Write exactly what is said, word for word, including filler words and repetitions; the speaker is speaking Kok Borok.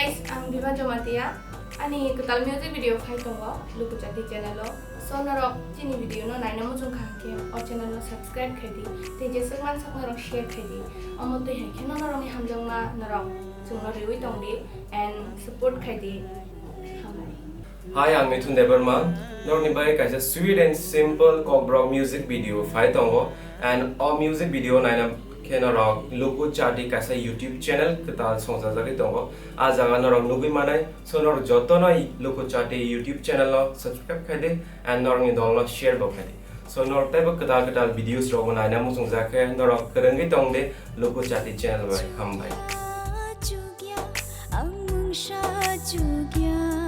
Guys, ang Bima Jamatia. Ani kwtal music video phai tongo Luku Chati channel o. So norok chini video no naina muchung kha hwnkhe o channel no subscribe khai di. Tei jeswk mansak norok share khai di. Omo twi hai kheno norokni hamjakma norok chwngno riwi tong di and support khai di. Hambai. Hi, ang Mithun Debbarma. Norokni bagwi kaisa sweet and simple kokborok music video phai tongo, and o music video naina khe norok Luku Chati kaisa YouTube channel kwtal songchajagwi tongo. A jaga norok nugwi manai. So norok jotono Luku Chati YouTube channel no subscribe khai di and norokni dolno share bo khai di. So norok teibo kwtal kwtal videos rokbo naina muchungjak khe norok kwrwngwi tong di Luku Chati channel bai. Hambai. Chukya, ang mungsa chukya.